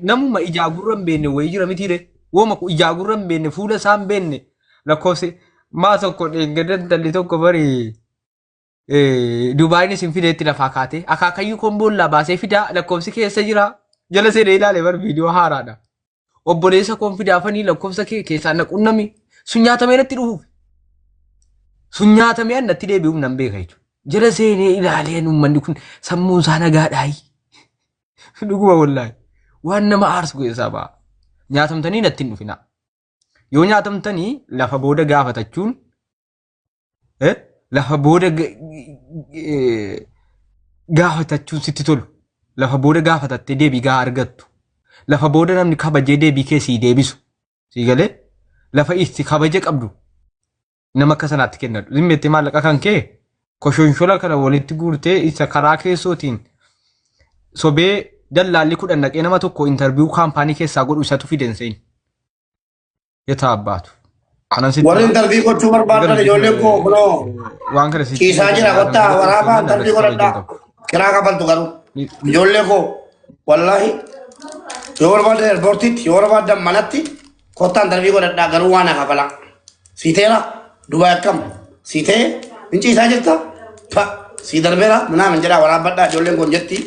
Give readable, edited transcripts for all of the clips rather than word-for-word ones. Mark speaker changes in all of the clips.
Speaker 1: Namuma ijaa gurra hin beekne wayii jira mitiire. Wooma ijaa gurra hin beekne, fuula isaa hin beekne, lakkoofsi maa tokko dheengadda intalli tokko bari Dubaayin isin fideetti lafaa kaatee akaakayyuu koon boollaa baasee fidaa, lakkoofsi keessa jira, jala seenee ilaale bar, viidiyoo haaraadha. Obboleessa koon fidaafanii lakkoofsa kee keessaa na qunnami, sun nyaatamee natti dhufuuf. Sun nyaatamee natti deebi'uuf nan beeka jechuudha. Jala seenee ilaalee, uummanni kun sammuun isaa nagaadhaayi. Dhuguma wallaahi. Waan nama aarsu keessaa ba'a. Nyaatamtanii natti hin dhufina. Yoo nyaatamtanii lafa booda gaafatachuun, lafa booda gaafatachuun sitti tolu. Lafa booda gaafatattee deebii gahaa argattu. Lafa booda namni kabajee deebii kee sii deebisu. Sii galee, lafa itti kabaja qabdu nama akka sanaatti kennadhu. Zimmeetti maallaqa kan kee koshonshola kana walitti guurtee isa karaa keessootiin sobee dallaalli 10 naqee nama tokko interview kaampaanii keessaa godhu isatu fiden seen. Yetaa abbaatu. Kanan sitti
Speaker 2: Warri interview gochuu barbaadan, ijoolleen koo kunoo
Speaker 1: waan kana sitti
Speaker 2: ciisaa jira, kottaa waraabaa interview godhadhaa. Kiraa kafaltu garuu. Ijoollee koo, wallaahi, yoo barbaadan airportiitti, yoo barbaadan manatti kottaa interview godhadhaa, garuu waan kafala. Siiteera Dubaay akkam siitee hin ciisaa jirta, pa sii darbeera minaamin jedhaa waraabbadhaa. Ijoolleen kun jetti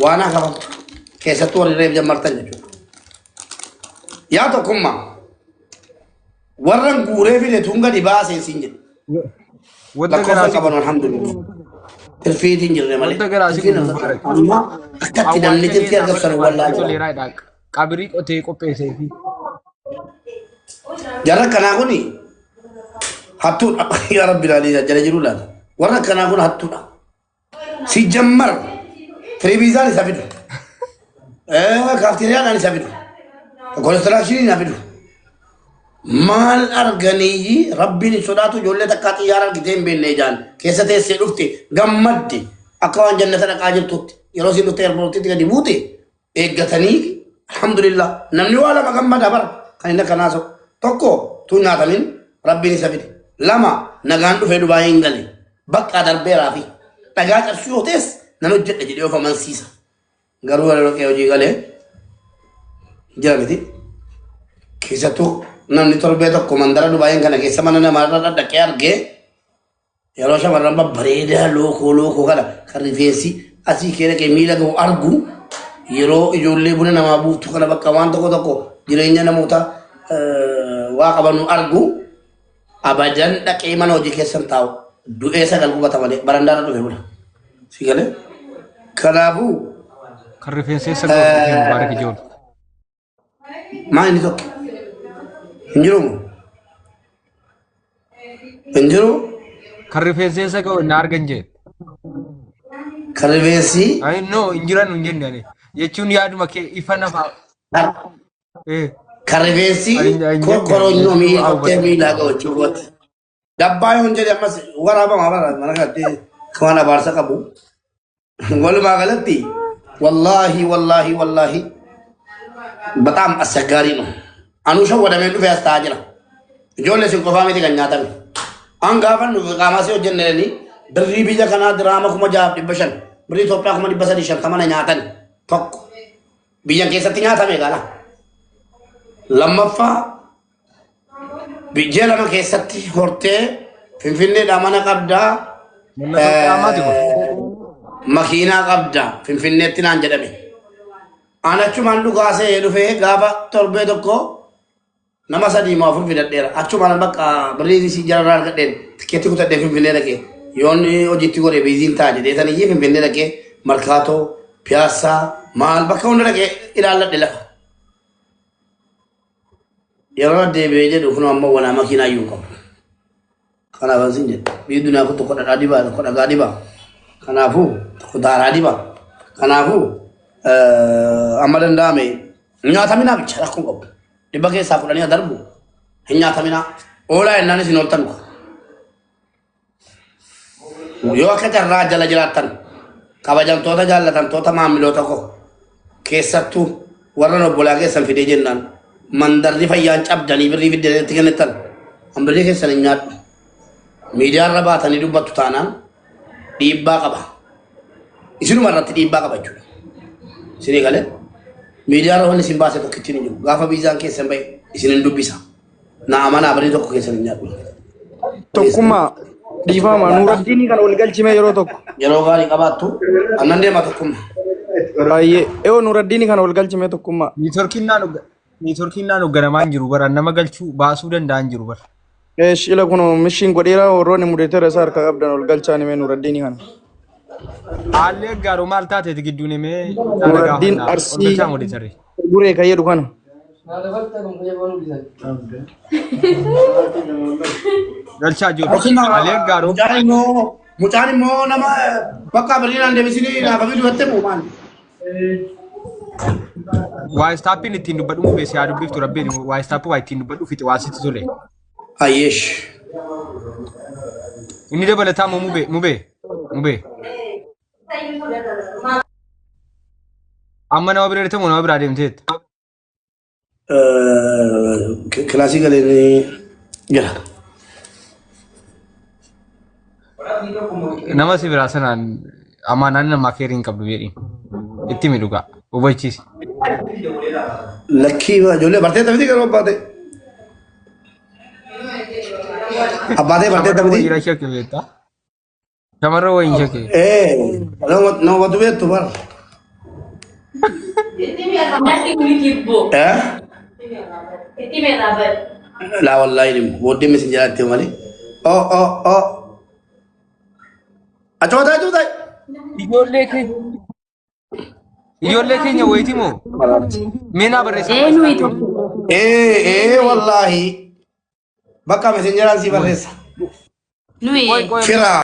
Speaker 2: waan kafaltu, keessattuu warri reef jammartan jechuudha. Yaa tokkummaa warran guuree fide tun gadi baasee siin jedhe.
Speaker 1: Wanta
Speaker 2: Lakkoofsa
Speaker 1: garaa si
Speaker 2: qaban, alhamdulillah. Tirfiitiin jirre malee.
Speaker 1: Wanta garaa si
Speaker 2: Tirfiin
Speaker 1: gubu
Speaker 2: argatan. Amma akkatti namni tirfii argatan wallaalee.
Speaker 1: Toleeraa qabirii qotee qopheessee fi
Speaker 2: Jarra akkanaa kuni hattuudha. Yaa Rabbi ilaalii jala jiru laata. Warra akkanaa kun hattuudha. Si jammar tiribiizaan isa fidu. Kaafteeriyaadhaan isa fidu. Konistiraakshiniin isa fidu. Maal arganiyyi? Rabbiin hin sodaatu. Ijoollee takkaa xiyyaara argitee hin beekne ijaan keessa teessee dhufte, gammadde akka waan jannata dhaqaa jirtutti. Yeroo isin dhufte airportiitti gadi buute eeggatanii, alhamdulillah. Namni waa lama gammada bara kan inni akkanaa ta'u: tokko, tun nyaatamin Rabbiin isa fide; lama, nagaan dhufee Dubaayii hin gale. Bakka darbeeraa fi dhagaa cabsuu yoo ta'es nan hojjedha jedhee of amansiisa. Garuu yeroo dhaqee hojii galee jira miti. Keessattuu namni torbee tokko mandara Dubaayin kana keessa mana namaarra dhadhaqee argee, yeroo shamarran babbareedaa lookoo lookoo kana kan rifeensi asii kee dhaqee miila gahu argu, yeroo ijoollee buna namaa buuftu kana, bakka waan tokko tokko jireenya namoota waa qabanu argu, abadan dhaqee mana hojii keessan taa'u du'ee sagal gubata malee barandaarra dhufe bula. Si galee? Kanaafuu
Speaker 1: Kan rifeensa eessa gahu Mubaarak ijoollee.
Speaker 2: Maa inni tokko hin jiru moo? Hin jiru.
Speaker 1: Kan rifeensa eessa gahu inni argan jee.
Speaker 2: Kan rifeensi
Speaker 1: Ayi, no, hin jiran hin jenne ani. Jechuun yaaduma kee ifa namaa.
Speaker 2: Kan rifeensi
Speaker 1: Ani hin jenne.
Speaker 2: koronyoo miila qottee miilaa gahu jechuudha. Dabbaa yoon jedhe ammas waraabama bara mana kanatti waan abaarsa qabu. Walumaa galatti, wallaahi wallaahi wallaahi, በጣም አስቸጋሪ ነው። Anuu shawwadamee dhufee as ta'aa jira. Ijoollee isin qofaa miti kan nyaatame. An gaafa nu qaamaa si hojjenne jedhanii birrii biyya kanaa diraama 6,500, birrii Itoophiyaa 350,000 na nyaatan tokko. Biyya keessatti nyaatame gala. Lammaffaa, ji'a 2 keessatti hortee Finfinneedhaa mana qabdaa.
Speaker 1: Mallattoo qaamaati kun.
Speaker 2: Makiinaa qabda Finfinneetti naan jedhame. An achumaan dhugaasee dhufee gaafa torbee tokko nama sadii moo afur fidadheera. Achumaan bakka birrii si jararraa argadheen tikeetti kutadhee Finfinnee dhaqee, yoon hojiitti godhe biiziin ta'a jedhee saniyyii Finfinnee dhaqee, Markaatoo, Piyaassaa, maal bakka hunda dhaqee ilaalladhe lafa. Yeroo deebi'ee jedhu kun ammoo wanaa makiinaa iyyuu hin qabu. Kanaaf asin jedhe, biyyi duniyaa kun tokko dhadhaa dibaa, tokko dhagaa dibaa. Kanaafuu tokko daaraa dibaa. Kanaafuu amma danda'ame hin nyaataminaa bicha, rakkoo hin qabu. 100 keessaa 10 darbu hin nyaataminaa. Oolaa jennaan isin ooltan. Yoo akka carraa jala jiraattan, kabajamtoota jaallatamtoota maamiloota koo, keessattuu warra obbolaa keessan fidee jennaan mandarri fayyaan cabdanii birrii fiddanii kennittan, an birrii keessan hin nyaadhu. Miidiyaarra baatanii dubbattu taanaan dhiibbaa qaba. Isinuma irratti dhiibbaa qaba jechuudha. Isinii galee miidiyaarra wanni isin baase tokko ittiin hin jiru. Gaafa viizaan keessan bahe isin hin dubbisa. Na amanaa barii tokko keessan hin nyaadhu.
Speaker 3: Tokkummaa dhiifama Nuuraddiinii kana ol galchime yeroo tokko.
Speaker 2: Yeroo gaarii qabaattu annan deema tokkummaa.
Speaker 3: Baay'ee yoo Nuuraddiinii kana ol galchime tokkummaa.
Speaker 1: Niitworkiin naan hoogganamaa hin jiru bara nama galchuu baasuu danda'an jiru bara.
Speaker 3: Eesh ila kun mishiin godheera warroonni mudeetera isaa harka qabdan ol galchaa nime Nuuraddiinii kana.
Speaker 1: Haalli gaaruu maal taateeti gidduun himee
Speaker 3: Nuuraddiin
Speaker 1: ol
Speaker 3: Arsii
Speaker 1: galchaa mudeetarri.
Speaker 3: guree kan jedhu kana.
Speaker 1: Galchaa jiru. Haalli gaaruu
Speaker 2: Mucaan immoo nama bakka birriin deebisinii naafa fiduu jettee moo maali?
Speaker 1: Waa istaappiin ittiin dubbadhu mubee si haa dubbiftu rabbiin waa istaappii waa ittiin dubbadhu fixe waa sitti tole.
Speaker 2: Ayyeesh.
Speaker 1: Inni dabalataa moo mubee mubee mubee. Amma nama bira deemte moo nama biraa deemteetta?
Speaker 2: Kilaasii galee jira.
Speaker 1: Nama si biraa sanaan amaanaan namaa keerii hin qabdu jedhiin. Itti mi dhugaa hubachiisi.
Speaker 2: Lakkii ijoollee bartee taphiti garuu abbaatee. Abbaatee bartee
Speaker 1: Shamarran
Speaker 2: taphiti.
Speaker 1: wayii shakke beektaa? Shamarran wayii shakke.
Speaker 2: Ee nama watu beektu bara. Eh? Laa wallaahi ni booddee misin jalatti malee. Oh oh oh. Achootaa achootaa.
Speaker 1: Ijoollee keenya. Ijoollee keenya wayiiti moo? Meenaa barreessaa.
Speaker 4: Ee nuyi tokko.
Speaker 2: Ee ee wallaahi. Bakka misin jalaan si barreessa.
Speaker 4: Nuyi.
Speaker 1: Qoy qoy.
Speaker 2: Fira.